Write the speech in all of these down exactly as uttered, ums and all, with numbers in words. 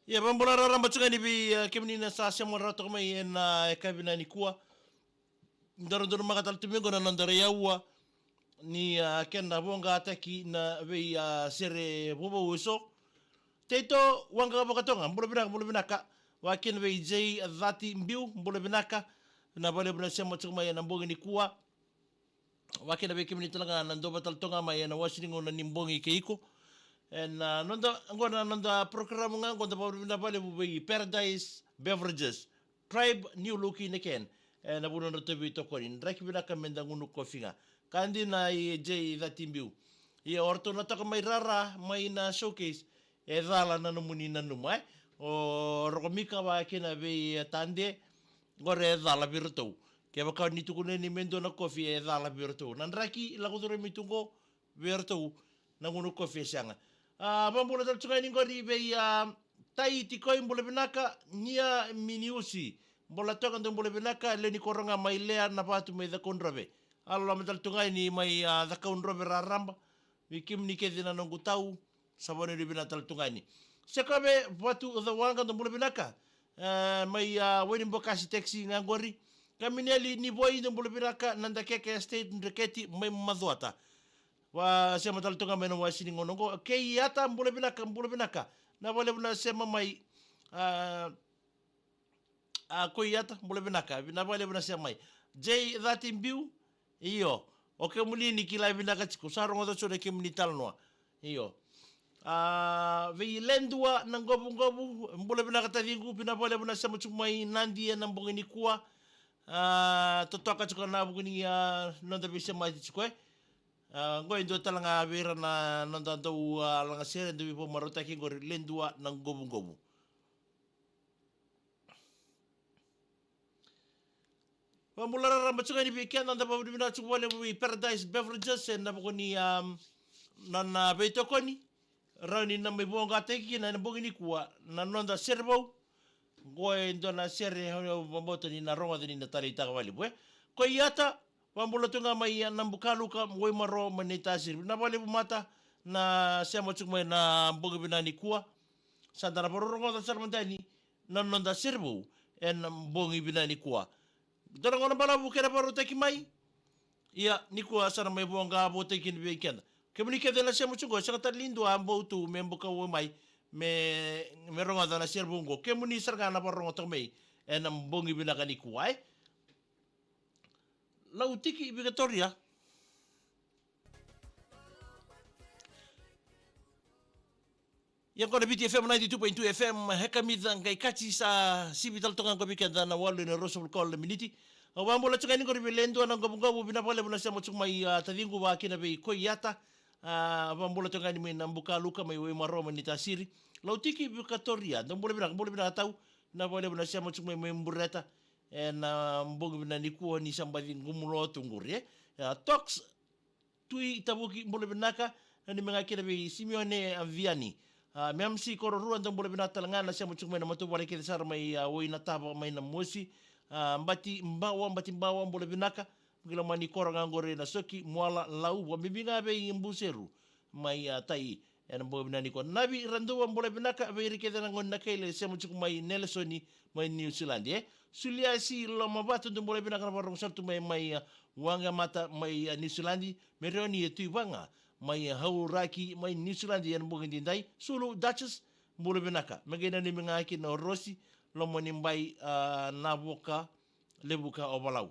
Ia, vakabula raraba tiko ga ni vei, e, kemuni na sa sema rawa toka mai ena, e, yakavi nikua. Daru donumaka tale tu mai qo na noda rai aua ni, a, kena voqataki na vei, a, sere vovou eso. Teito Waqa Vakatoga, bula vinaka, bula vinaka. Vakakina vei J Cati Biu, bula vinaka. Vinaka vakalevu na sema tiko mai ena bogi nikua. Vakakina vei kemuni tale ga na dau vata tale toka mai ena wasi ni gauna ni bogi kei iko. Ena, a, noda, qo na noda program ga qo, da vakavinavinaka vakalevu vei Paradise Beverages. Tribe, new look in a can. Ena vanua dratou veitokoni, draki vinaka meda gunu kofi ga. Ka dina, i J Cati Biu. Ia, o ratou na toka mai rara mai na showcase. E cala na nomuni nanuma, e. O Rokomika vakakina vei, e, Tade. Qori e cala vei ratou. Kevaka ni tukuna ni me dua na kofi, e cala vei ratou. Na draki lako curumi tu qo vei ratou, na gunu kofi e sega. A, vakabula tale tu ga yani qori vei, a, Tai Tikoi, bula vinaka. Nia Miniusi, bula toka, dou bula vinaka. Lewe ni koro ga mai Lea na Vatu mai Cakaudrove. A, loloma tale tu ga yani mai, a, Cakaudrove raraba. Vei kemuni kece na noqu tau, sa vakanuinui vinaka tale tu ga yani. Sekove Vatu Cawaqa, dou bula vinaka. E, mai, a, Wainibokasi taxi ga qori. Kaminieli Nivoi, dou bula vinaka. Nadakeke Estate Dreketi mai Macuata. Vakasema tale tu ga mai na wasi ni gauna qo. Kei Ata, bula vinaka, bula vinaka. Vinaka vakalevu na sema mai. A, a, Koi Ata, bula vinaka. Vinaka vakalevu na sema mai. J Cati Biu, io. O kemuni ni kila vinaka tiko, sa rogoca tiko na kemuni talanoa. Io. A, vei Ledua Naqovuqovu, bula vinaka taciqu, vinaka vakalevu na sema tiko mai Nadi ena bogi nikua. A, totoka tiko na vuku ni, a, noda veisemati tiko, e. A, qo e dua tale ga vei ira na noda dau, a, lagasere, dau veivakamarautaki qori, Ledua Naqovuqovu. Vakabula raraba tiko ga yani vei keda, da vakavinavinaka tiko vakalevu vei Paradise Beverages ena vuku ni, am, nona veitokoni. Rawa ni na mai voqataki kina ena bogi nikua na noda sere vou. Qo e dua na sere au vakabauta ni na rogoca ni na taleitaka vakalevu, e. Koi Ata, vakabula tu ga mai Nabukaluka, Waimaro mai Naitasiri. Vinaka vakalevu Mata na sema tiko mai ena bogi vinaka nikua. Sa da na vakarorogoca sara mada yani na noda sere vou ena bogi vinaka nikua. Dua na gauna balavu kena vakarautaki mai. Ia, nikua sa na mai voqa votaki kina vei keda. Kemuni kece na sema tiko qo, sega tale ni dua a bau tu me bukau mai me, me rogoca na sere vou qo. Kemuni sara ga na vakarorogo toka mai ena bogi vinaka nikua, e. Lautiki Vikatoria. Ia qo na Viti F M ninety-two point two F M, e kamica qai kati, sa sivi tale toka qo vei keda na walu ena ruasagavulu ka walu na miniti. Au vakabula tiko ga yani qori vei Ledua Naqovuqovu, vinaka vakalevu na sema tiko mai, a, taciqu, vakakina vei Koi Ata. A, vakabula tiko ga yani mai Nabukaluka, mai Waimaro mai Naitasiri. Lautiki Vikatoria, dou bula vinaka, bula vinaka tau. Vinaka vakalevu na sema tiko mai, mai Bureta ena bogi vinaka nikua ni sa baci qumu lotu qori, e. A, Tox Tui Tavuki, bula vinaka. Nanumi ga kina vei Simione Aviani. A, M M C Kororua, dou bula vinaka tale ga na sema tiko mai na matavuvale kece sara mai, a, Wainatava mai Namosi. A, Bati Bawa, Bati Bawa, bula vinaka. Qai loma ni koro ga qori na Soki, Muala, Lau, vakabibi ga vei Buseru mai, a, Tai. Ena bogi vinaka nikua. Navi Raduva, bula vinaka vei ira kece na gone na Kaila e sema tiko mai Nelesoni mai Niusiladi, e. Suliasi Lomavatu, dou bula vinaka, na vakarorogo sara tu mai, mai, a, Waqa Mata mai, a, Niusiladi. Merioni e Tuivaqa mai, a, Hauraki mai Niusiladi ena bogi edaidai. Sulu Duchess, bula vinaka. Me qai nanumi ga kina o Rosi Lomanibai, a, Navoka, Levuka, Ovalau.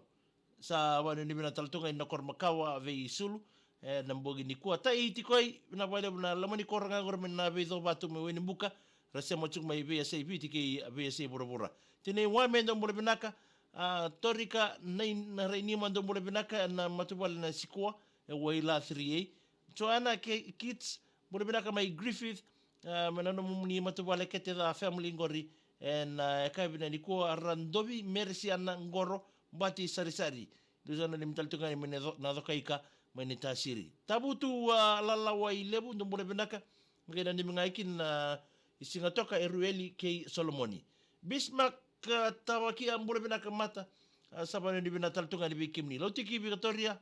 Sa vakanuinui vinaka tale tu ga ina koro makawa vei Sulu ena bogi nikua. Tai Tikoi, vinaka vakalevu na loma ni koro ga qori mai na Veicovatu mai Wainibuka. Ra sema tiko mai veiyasai Viti kei veiyasai vuravura. Tinai Wame, dou bula vinaka. A, Torika Nai, na Rainima, dou bula vinaka, na matavuvale na Sikua e Waila three A. Joana Ke-, Kits, bula vinaka mai Griffith, a, mai na nomuni matavuvale kece ca family qori ena, a, yakavi nikua. Radovi Merisiana Qoro, Bati Sarisari. Dou sa nanumi tale tu ga yani mai na Co-, na Cokaika mai Naitasiri. Tavutu, a, Lalawailevu, dou bula vinaka. Me qai nanumi ga kina, a, i Sigatoka, Erueli kei Solomoni. Bismarck, a, Tavakia, bula vinaka Mata. A, sa vakanuinui vinaka tale tu ga yani vei kemuni. Lautiki Vikatoria.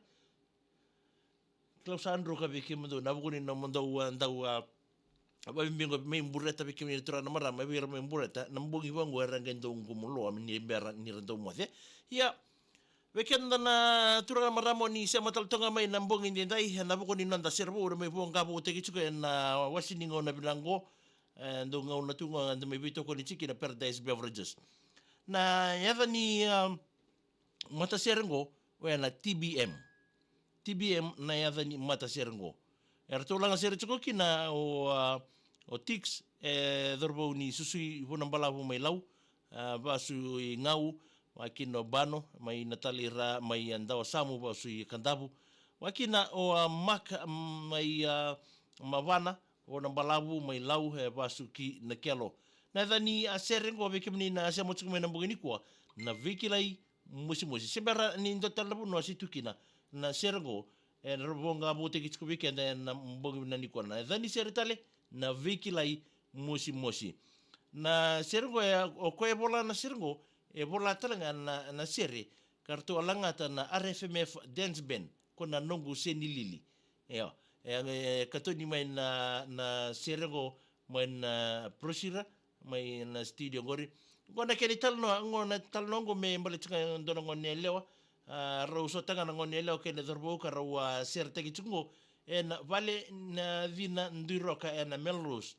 Kila au sa druka vei kemudou ena vuku ni nomudou, a, dau, a, Vakabibi qo mai Bureta, vei kemuni na turaga na marama, vei ira mai Bureta, na bogi vaqo era qai dau gumu loa ni bera ni ra dau moce. Ia, vei keda na turaga na marama o ni sema tale toka ga mai na bogi daidai, ena vuku ni noda sere vou, era mai voqa vou tiko ena wase ni gauna vinaka qo, e, dau gauna tu ga, da mai veitokoni tiko na Paradise Beverages. Na yaca ni, a, matasere qo, o ya na T B M. T B M na yaca ni matasere qo. Eratou laga sere tiko kina o, a, o Tix, e, cauravou ni Susui Vunabalavu mai Lau, a, vasu i Gau, vaka kina o Bano, mai Natalira, mai Dawasamu, vasu i Kadavu. Vaka kina o, a, Mak, m, mai, a, Mavana, Vunabalavu, mai Lau, e, vasu ki Nakelo. Na yaca ni, a, sere qo vei kemuni na sema tiko mai na bogi nikua, na Veikilai Mosimosi. Se bera ni dua tale na vanua se tu kina na sere qo, e, na voqa vou tiko vei keda ena bogi vinaka nikua. Na yaca ni sere tale, na Veikilai Mosimosi. Na sere qo, e, o koya e vola na sere qo, e vola tale ga na, na sere ka ratou a lagata na R F M F Dance Band, ko na Noqu Senilili. Io, e, e, katoni mai na, na sere qo, mai na Prosira, mai na studio qori. Qo na kena italanoa, qo na italanoa qo me baleta ga e dua na gone yalewa, a, rau sota ga na gone yalewa kei na cauravou ka rau a seretaki tiko qo ena vale na cina Duiroka ena Melrose.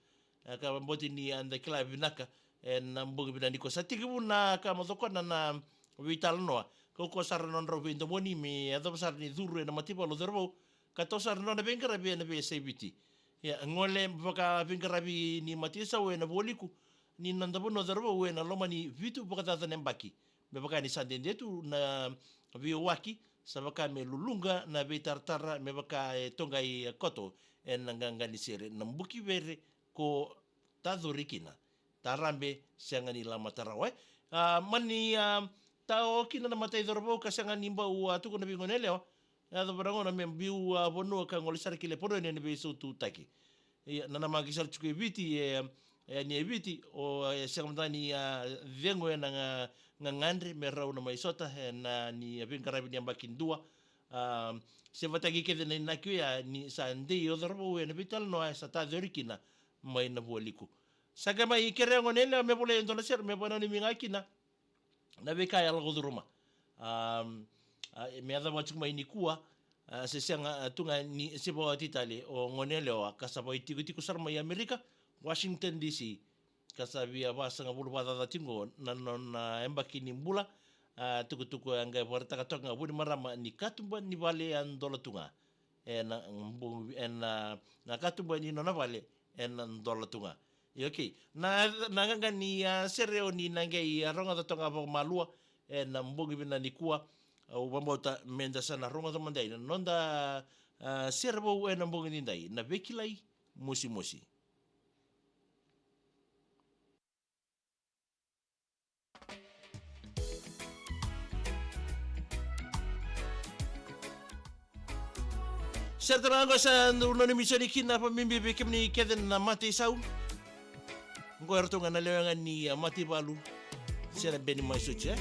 E, ka vakabauti ni a da kila vinaka ena bogi vinaka nikua. Sa tekivu na ka mo cokona na veitalanoa. Kaukauwa sara na nodrau veidomoni me yacova sara ni curu ena mataivalu o cauravou, ka tau sara na nona veiqaravi ena veiyasai Viti. Ia, gole vakaveiqaravi ni mataisau ena Vualiku ni noda vanua o cauravou ena loma ni vitu vakacaca na yabaki. Me vaka ni sa dede tu na veiyawaki, sa vaka me luluqa na veitaratara, me vaka e toqai koto ena qaqa ni sere, na buki vere ko tacori kina. Tarabe, sega ni lama tarawa, e. A, mani, a, tao kina na matai cauravou ka sega ni bau, a, tukuna vei gone yalewa. Yacova na gauna me biu, a, vanua ka gole sara ki Lepanoni ena veisaututaki. Ia, nanamaki sara tiko e Viti, e, e, ni e Viti, o, e, sega mada ni, a, cegu ena ga, gagadre me rau na mai sota, ena ni veiqaravi ni yabaki dua. A, se vataki kece na inaki oya ni sa dei o cauravou ena veitalanoa, e, sa tacori kina mai na Vualiku. Sa qai mai kerea gone yalewa me volai e dua na sere me vakananumi ga kina na veika e a lako curuma. Am, a, me yacova tiko mai nikua, a, se sega, a, tu ga ni se vakawati tale o gone yalewa ka sa vakaitikotiko sara mai Amerika, Washington D C, ka sa via vasagavulu vakacaca tiko na nona, a, yabaki ni bula. A, tukutuku e a qai vakaraitaka toka ga vua ni marama ni katuba ni vale e a dola tu ga. Ena, bu-, ena, na katuba ni nona vale ena dola tu ga. Io, okay. Na, na qaqa ni, a, sere o ni na qai, a, rogoca toka ga vakamalua ena bogi vinaka nikua. Au vakabauta me da sa na rogoca mada ina noda, a, sere vou ena bogi nidai, na Veikilai Mosimosi. Sere tale ga qo sa dau nanumi sara kina vakabibi vei kemuni kece na mataisau. Qo eratou ga na lewe ga ni, a, mataivalu. Sere beni mai soti, e.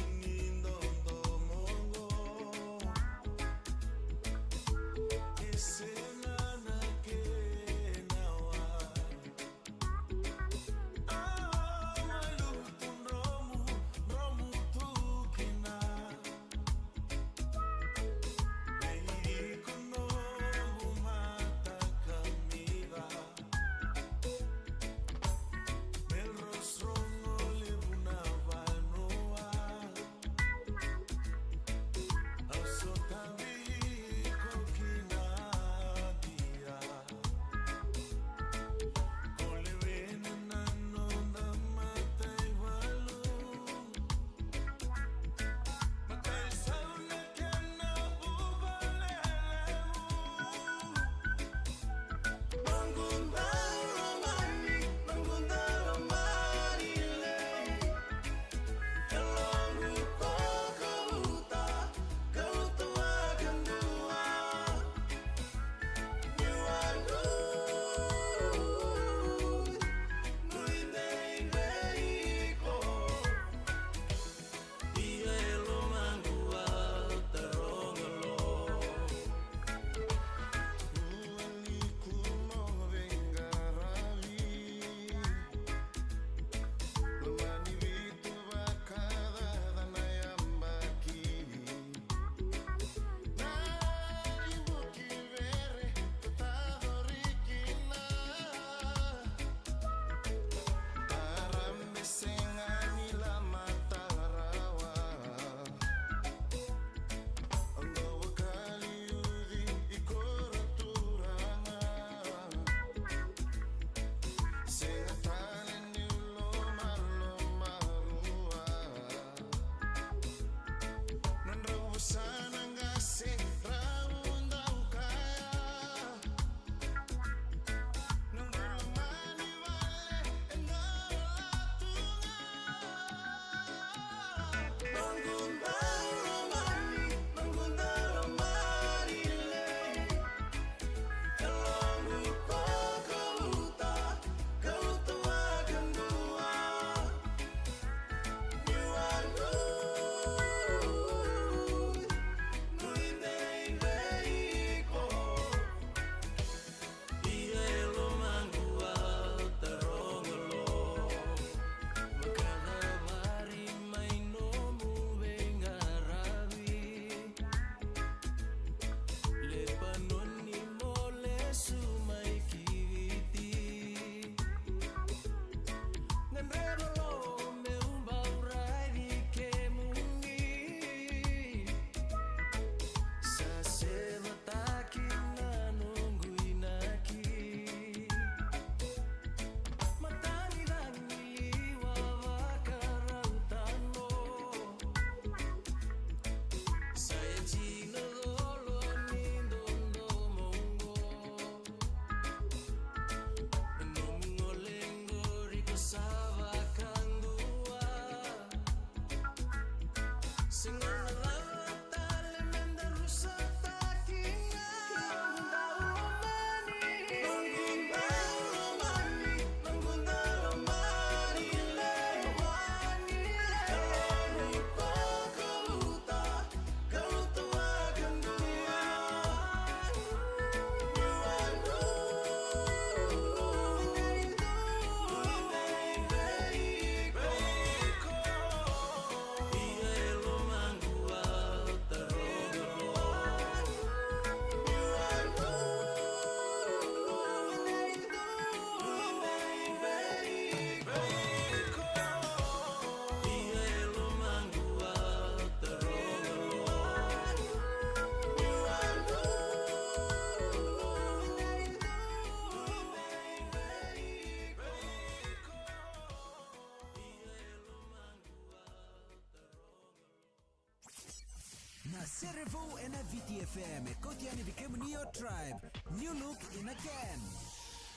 Sere vou ena V T F M, e kauti yani vei kemuni o Tribe. New look in a can.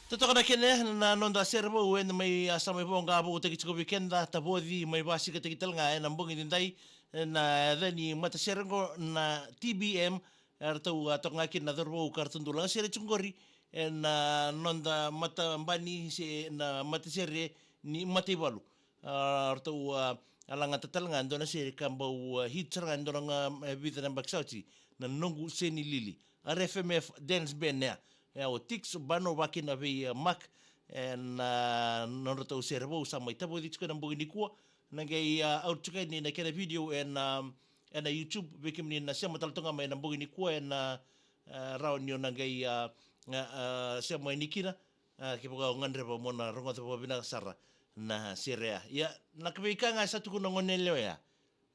Totoka na kena, na noda sere vou ena mai, a, sa mai voqa voutaki tiko vei keda, tavoci mai vasikataki tale ga ena bogi nidai, ena yaca ni matasere oqo na T B M, eratou a toka ga kina na cauravou ka ratou dau laga sere tiko qori ena noda matabani se na matasere ni mataivalu. A, ratou a lagata tale ga e dua na sere ka bau a hit sara ga e dua na ga, e vica na yabaki sa oti, na Noqu Seni Lili, R F M F Dance Band ya. E, o Tix Bano vakakina vei, a, Mark, ena nodratou sere vou sa mai tavoci tiko ena bogi nikua. Na qai, a, out tiko yani na kena video ena, ena YouTube, vei kemuni na sema tale toka ga mai ena bogi nikua, ena, a, rawa ni o na qai, a, a, a, sema yani kina. A, kevaka o gadreva mo na rogoca vakavinaka sara na sere ya. Ia, na ka veika ga e sa tukuna na gone yalewa ya,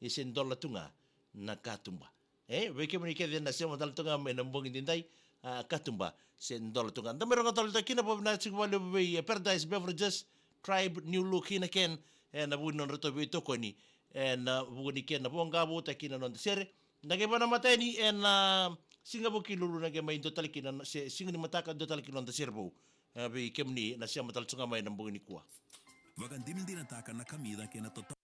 e se dola tu ga na katuba. E, vei kemuni kece na sema tale toka ga mai ena bogi nidai, a, katuba se dola tu ga. Da mai rogoca tale toka kina, vakavinaka tiko vakalevu vei, e, Paradise Beverages, Tribe, New Look in a Can, ena vuku ni nodratou veitokoni ena vuku ni kena voqa voutaki na noda sere. Da qai vakanamata yani ena siga Vukelulu, na qai mai dua tale kina na, se siga ni mataka dua tale kina noda sere vou. E, vei kemuni na sema tale toka ga mai ena bogi nikua. Vakadinadinataka na kamica kei na toto.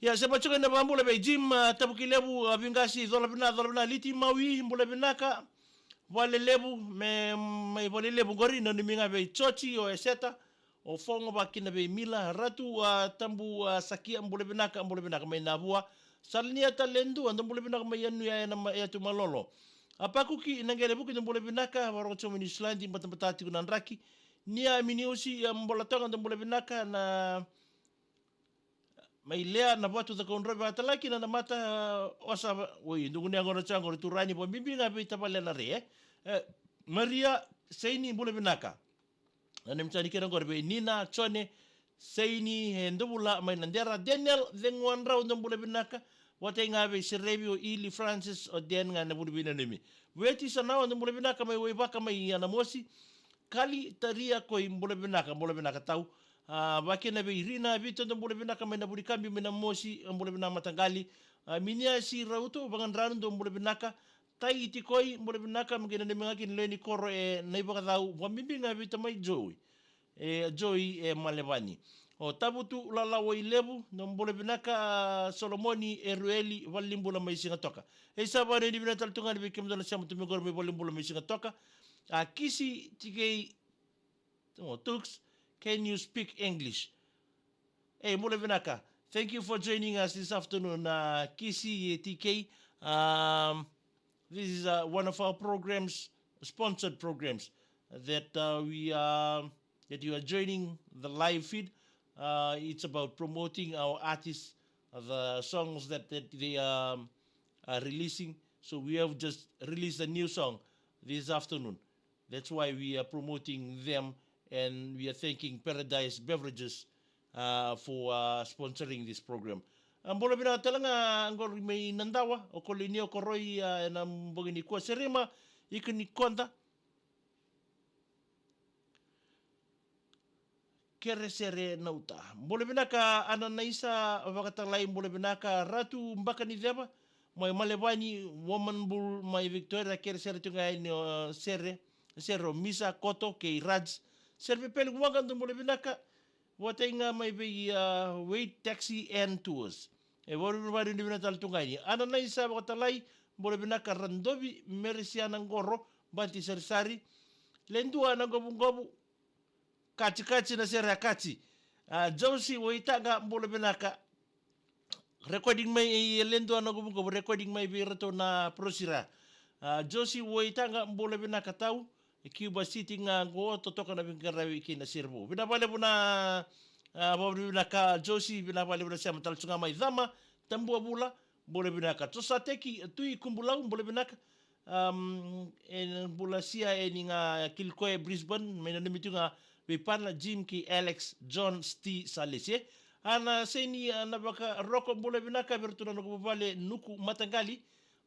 Ia, sema tiko ena vakabula vei Jim, a, Tavukilevu, a, Viqasi, cola vinaka, cola vinaka, Liti Maui, bula vinaka. Valelevu, me, mai Valelevu qori, nanumi ga vei Joti, o Eseta, o Fogo vakakina vei Mila, Ratu, a, Tabu, a, Sakia, bula vinaka, bula vinaka mai Navua. Salania Taledua, dou bula vinaka mai Yanuya ena ma-, Yatu Malolo. A Pakuki, na Qelevuki, dou bula vinaka, vakarorogo tiko mai Niusiladi, batabata tiko na draki. Nia Miniusi, a, Bolatoga, dou bula vinaka, na mai Lea, na Vatu, Cakaudrove, Atalaki, na, na mata, a, osa, oi, dugu ni yaqona tiko qori, turaga ni vakabibi ga vei tavale na re, e. E, Maria, Seini, bula vinaka. Na nemi tani kena qori vei Nina, Jone, Seini, e, Dovula, mai Nadera, Daniel, Ceguadrau, dou bula vinaka, vata ga vei Serevi, o Ili, Francis, o Dan ga na vuli vei nanumi. Veti Sanawa, dou bula vinaka, mai Waivaka, mai Yanamosi, Kali, Taria, koi, bula vinaka, bula vinaka tau. A, vakakina vei Irina, Vito, dou bula vinaka, mai na Vunikabi, mai Namosi, bula vinaka mataqali. A, Miniasi Rauto, Vakadranu, dou bula vinaka, Tai Itikoi, bula vinaka, me qai nanumi ga kina lewe ni koro e Naivakacau, vakabibi ga vei tamai Joey. E, Joey e Malevani. O Tavutu Lalawa i Levu, na bula vinaka, a, Solomoni Erueli, valenibula mai Sigatoka. E sa vakanuinui vinaka tale tu ga yani vei kemudou na sema tu mai qori mai valenibula mai Sigatoka. A, Kisi T K, o Tux, can you speak English? Hey, bula vinaka. Thank you for joining us this afternoon, uh, Kisi T K. Um, this is, uh, one of our programs, sponsored programs, that, uh, we, uh, that you are joining the live feed. Uh, it's about promoting our artists, uh, the songs that, that they, um, are releasing. So we have just released a new song this afternoon. That's why we are promoting them, and we are thanking Paradise Beverages, uh, for, uh, sponsoring this program. A, bula vinaka tale ga qori mai Nadawa, o Kolini, o Koroi, a, ena bogi nikua, Serima, Ika ni Koda. Keresere Nauta. Bula vinaka Ananaisa Vakatalai, bula vinaka Ratu Bakaniceva, mai Malevani, Woman Bull, mai Victoria, keresere tu ga yani o Sere, Sere o Misa, Koto, kei Raj. Sere Pepeli Waqa, dou bula vinaka, vata ga mai vei, a, Wait Taxi and Tours. E vakarivariva ni vinaka tale tu ga yani. Ananaisa Vakatalai, bula vinaka Radovi, Merisiana Qoro, Bati Sarisari, Ledua na Qovuqovu, Kati Kati na sere a Kati. A, Josi Waitaqa, bula vinaka. Recording mai e Ledua na Qovuqovu, recording mai vei iratou na Prosira. A, Josi Waitaqa, bula vinaka tau. E Cuba City ga qo, totoka na veiqaravi kei na sere vou. Vinaka vakalevu na, a, vakalevu vinaka Josi, vinaka vakalevu na sema tale tu ga mai. Cama Tabuavula, bula vinaka. Tosateki Tui Kubulau, bula vinaka. Um, e bula sia e ni ga Kilcoy, Brisbane, mai nanumi tu ga vei Pana, Jim kei Alex, John, Sti, Salesi. A, na Seni, a, Navakaroko, bula vinaka vei iratou na noqu vuvale Nuku Mataqali.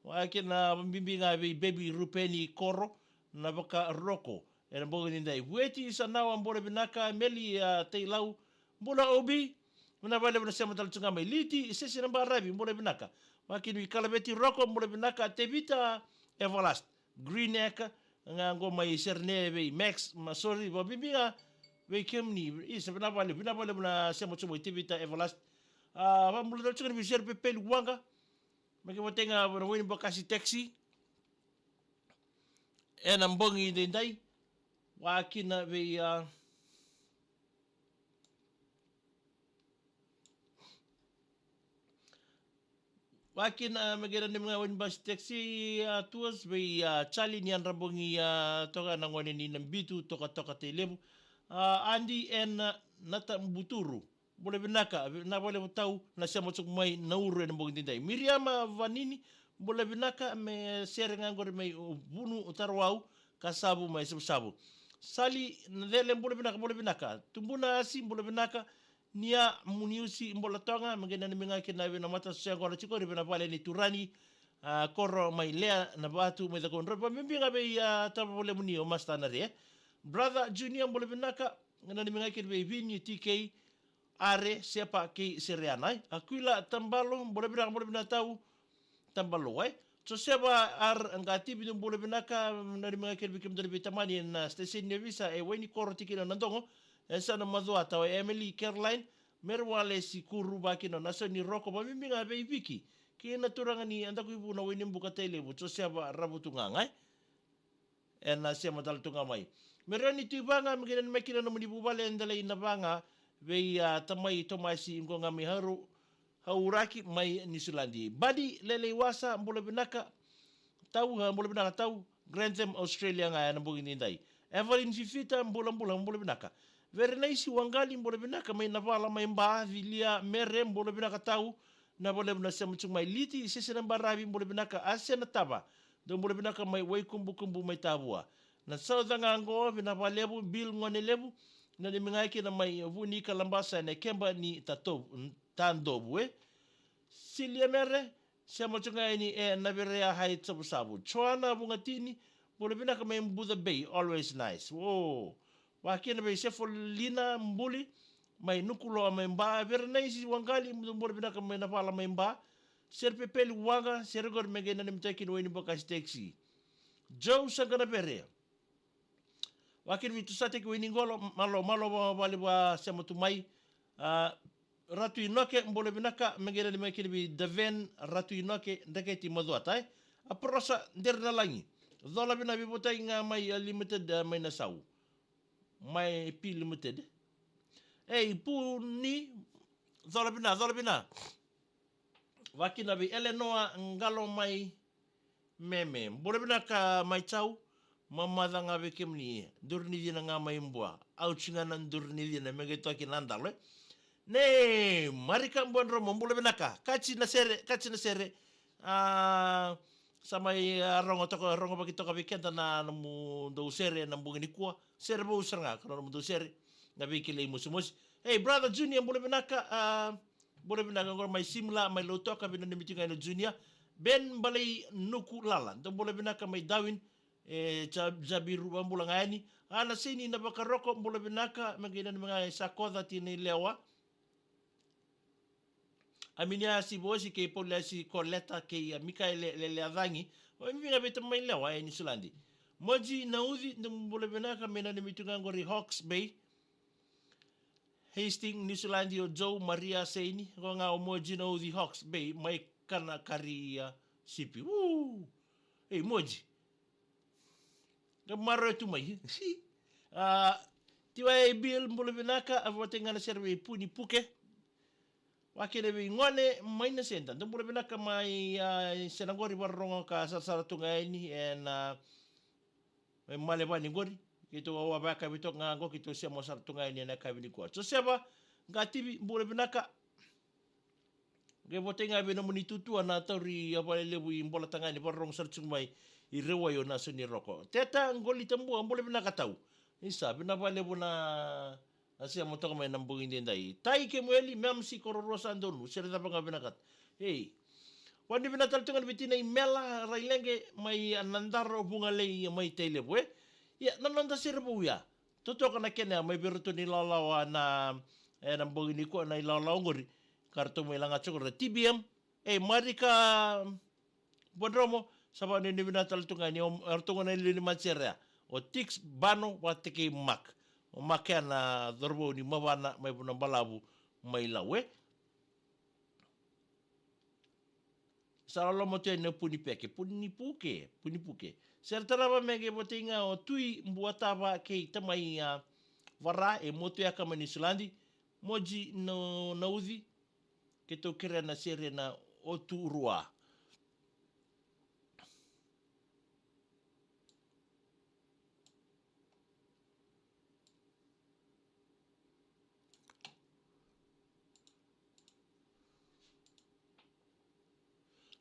Vaka kina vakabibi ga vei Baby Rupeni Koro Navakaroko ena bogi nidai. Vueti Sanawa, bula vinaka. Meli, a, Tailau, bula Obi. Vinaka vakalevu na sema tale tu ga mai Liti, Sese na Baravi, bula vinaka. Vakakina vei Kalaveti Roko, bula vinaka, Tevita, Everlast, Green Acre, ga qo mai Serene vei Max, ma sorry, vabibi ga vei kemuni, isa vinaka vakalevu, vinaka vakalevu na sema tu mai Tevita, Everlast. A, vabula tale tu ga ni vei Sere Pepeli Waqa, me ke vatega na Wayne Bakasi Taxi. Ena bogi daidai, vakakina vei, a, vakakina, a, me qai nanumi ga Wayne Bakasi Taxi, a, tours vei, a, Charlie ni yadra bogi, a, toka na gone ni Nabitu, toka toka Tailevu. A, Adi ena, a, Nata Buturu. Bula vinaka, vinaka vakalevu tau na sema tiko mai Nauru ena bogi daidai. Miriama Vanini, bula vinaka, me sere ga qori mai Vunu Tarawau, Kasavu mai Savusavu. Sali Nacele, bula vinaka, bula vinaka. Tubuna Asi, bula vinaka. Nia Muniusi, bula toka, me qai nanumi ga kina vei na mata sega qori tiko ri vei na vale ni Turani, a, koro mai Lea na Vatu mai Cakaudrove. Vabibi ga vei, a, tava vale muni o Masta na re. Brother Junior, bula vinaka, nanumi ga kina vei Vini, T K, Are, Sepa kei Sereana, e. Aquila Tabalo, bula vinaka, bula vinaka tau. Tabalo, e. Josefa R Qativi, dou bula vinaka, nanumi ga kina vei kemudou na veitamani ena station ni ovisa e Waini Koro tikina Nadogo, e sa na macuata o Emily Caroline, Mere Walesi Kuru, vakakina o Nasoni Roko, vabibi ga vei Viki kei na turaga ni Adakuivu na Wainibuka Tailevu, Josefa Ravutugaga, e. Ena sema tale tu ga mai. Merioni Tuivaga, me qai nanumi kina nomuni vuvale e Delai Navaga, vei, a, tamai Tomasi qo ga mai Haru, Hauraki mai Niusiladi. Badi Lelei Wasa, bula vinaka tau, a, bula vinaka tau. Grantham, Australia ga ena bogi daidai. Evelyn Fifita, bula, bula, bula vinaka. Verenaisi Waqali, bula vinaka mai Navala mai Ba, Vilia Mere, bula vinaka tau. Vinaka vakalevu na sema tiko mai Liti, Sese na Baravi, bula vinaka. Ase na Tava, dou bula vinaka mai Waikubukubu mai Tavua. Na sauca ga qo, vinaka vakalevu, Bill Gonelevu, nanumi ga kina mai Vunika Labasa ena keba ni Tatovu, Tadovu, e. Silia Mere, sema tiko ga yani e Naverea Heights, Savusavu. Joana Vugatini, bula vinaka mai Buca Bay, always nice. O, vakakina vei Sefolina Buli, mai Nukuloa mai Ba, Verenaisi Waqali, bula vinaka mai Navala mai Ba. Sere Pepeli Waqa, sere qori me qai nanumi tiko kina Wainibuka Taxi. Joe Saqanavere. Vakakina vei Tusateki Wainiqolo, malo, malo va, vale va sema tu mai. A, Ratu Inoke, bula vinaka, me qai nanumi kina vei Daven, Ratu Inoke, Dreketi Macuata, e. A Prosa Derinalagi. Cola vinaka, veivotaki ga mai, a, Limited, a, mai Nasau. Mai P Limited. Ei, Puni, cola vinaka, cola vinaka. Vakakina vei Elenoa Qalo mai Meme. Bula vinaka mai Tau. Mamaca ga vei kemuni. Duru ni cina ga mai Bua. Au tsi ga na duru ni cina me qai toki na dalo, e. Nei Marika Buadromo, bula vinaka. Kati na sere, kati na sere. A, sa mai, a, rogo toka, rogo vaki toka vei keda na nomudou sere na bogi nikua. Sere vou sara ga, ka na nomudou sere. Na veikilai mosimosi. Ei, brother Junior, bula vinaka, a, bula vinaka qori mai Simla, mai Lautoka, vinaka na miti ga ena Junior. Ben Balei Nuku Lala, dou bula vinaka mai Darwin, e, Ja-, Jabiru, vabula ga yani. A, na Seni na Vakaroko, bula vinaka, me qai nanumi ga e Sakoca, Tinailewa. A Miniasi Vosi kei Pauliasi Koleta kei a Mikaele Leleacagi. Vabibi ga vei tamai Lewa e Niusiladi. Moji Nauci, dou bula vinaka, me nanumi tu ga qori Hawke's Bay. Hastings, Niusiladi, o Joe Maria Seini, ko ga o Moji Nauci Hawke's Bay, mai kana kari a sipi. Uu! Ei, Moji. Ka maro e tu mai. A, Tiwa e Bill, bula vinaka, a vata ga na sere vei Puni Puke. Vakakina vei Gone mai Naseda, dou bula vinaka mai, a, sena qori vakarorogo ka sarasara tu ga yani, ena, a, mai Malevani qori. Keitou a wavaka vei toka ga qo, keitou sema sara tu ga yani ena yakavi nikua. Josefa Qativi, bula vinaka. Qai votai ga vei nomuni tutua na tauri a valelevu i Bolatagane, vakarorogo sara tiko mai i Rewai o Nasoni Roko. Teta Qolitabua, bula vinaka tau. Isa, vinaka vakalevu na, na sema toka mai na bogi daidai. Tai Kemueli, Mamsi, Kororua sa donu, sere cava ga vinakata. Ei. Vani vinaka tale tu ga na veitina i Mela, Raileqe, mai a Nadaro, Vugalei, mai Tailevu, e. Ia, na noda sere vou ya. Totoka na kena mai vei iratou na ilawalawa na, ena bogi nikua na ilawalawa oqori. Ka ratou mai laga tiko na T B M. E, Marika Bodromo, sa vakanuinui vinaka tale tu ga ni o, o ratou ga na iliuliu ni matasere ya. O Tix Bano vata kei Mark. O Mark ya na cauravou ni Mavana mai Vanua Balavu mai Lau, e. Sa loloma tu yani na Punipeke, Punipuke, Punipuke. Sere tarava me qai votei ga o Tui Buatava kei tamai a Vara e Motueka mai Niusiladi. Moji no Nauci, keitou kerea na sere na Oturua.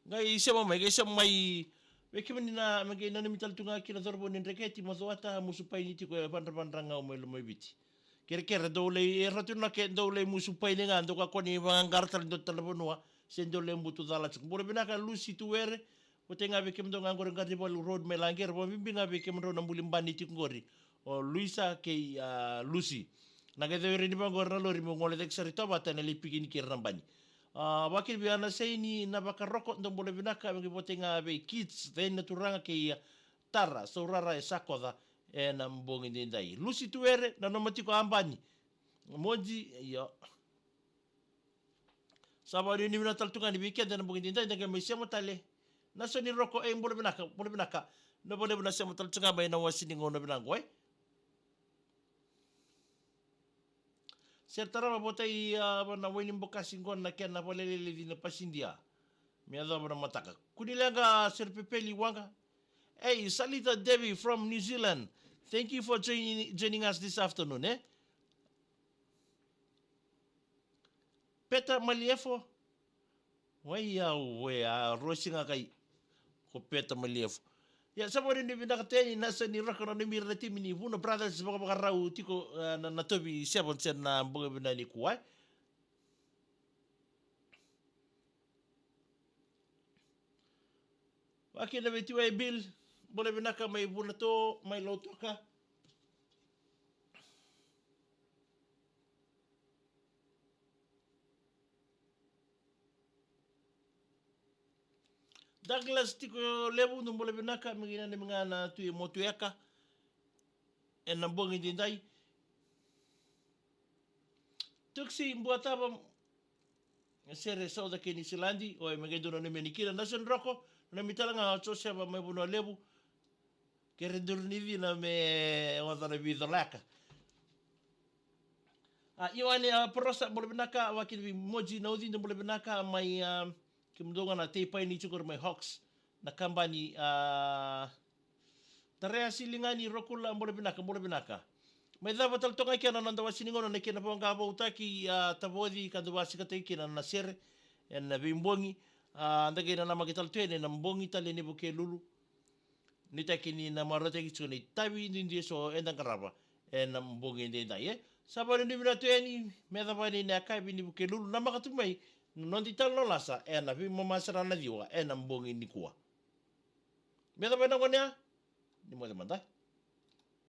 Qai sema mai, qai sema mai. Vei kemuni na, me qai nanumi tale tu ga kina cauravou ni Dreketi, Macuata, Musupai ni tiko e Vadravadra ga mai Lomaiviti. Kerekere dou lai, e ratou na ke dou lai Musupai ni ga, dou kakua ni vaqara tale dou tale vanua, se dou lai butu cala tiko. Bula vinaka Lusi Tuwere, votei ga vei kemudou ga qori Garivalu Road mai Laqere, vakabibi ga vei kemudrau na buli bani tiko qori. O Luisa kei, a, Lusi. Na qai cau ira ni vaqori na lori meu gole cake sara i tovata ena lai piki ni kira na bani. A, vakavinavinaka Saini Navarokoko, dou bula vinaka, me qai votei ga vei Kids, Ceni na turaga kei, a, Tara, Saurara e Sakoca, ena bogi daidai. Lusi Tuwere, nanuma tiko a bani. Moji, io. Sa vakanuinui vinaka tale tu ga ni vei keda ena bogi daidai, da qai mai sema tale. Nasoni Roko, e, bula vinaka, bula vinaka. Na vakalevu na sema tale tu ga mai na wasi ni gauna vinaka qo, e. Sere tarava votei, a, na Wainibokasi qo na kena vakaleleleci na pasidia. Me yacova na mataka. Kunileqa Sere Pepeli Waqa. Hey, Salita Devi from New Zealand. Thank you for joining, joining us this afternoon, e. Peta Maliefo. Wai au, we a rosi ga kai. Ko Peta Maliefo. Ia, sa vakanuinui vinaka tu yani Nasoni Roko, nanumi ira na timi ni Vuna Brothers vakavakarau tiko, e, na, na Tovi Sevens ena bogi vinaka nikua, e. Vakina vei Tiwai Bill, bula vinaka mai Vunato, mai Lautoka. Douglas Tiko Levu, dou bula vinaka, me qai nanumi ga na Tui e Motueka ena bogi daidai. Tuksi Buatava, sere Sauca kei Niusiladi, o e me qai dua nanumi yani kina. Nasoni Roko, nanumi tale ga o Joseva mai Vanua Levu. Kere duru ni cina me oca na vicolaka. A, Ioane, a, Porosa, bula vinaka, vakina vei Moji Nauci, dou bula vinaka, mai, a, kemudou ga na tei paini tiko mai Hawks, na kabani, a, Tarea Siligani Rokula, bula vinaka, bula vinaka. Mai cava tale toka ga kina na noda wasi ni gauna na kena voqa voutaki, a, tavoci ka dau vasikataki kina na sere ena veibogi, a, da qai nanamaki tale tu yani ena bogi tale ni Vukelulu. Nuitaki ni na marautaki tiko na itavi duidui eso eda qarava ena bogi edaidai, e. Sa vakanuinui vinaka tu yani, me yacova yani na yakavi ni Vukelulu, namaka tu mai na noda italanoa lasa ena veimama sara na ciwa ena bogi nikua. Me yacova yani na gauna ya, ni moce mada.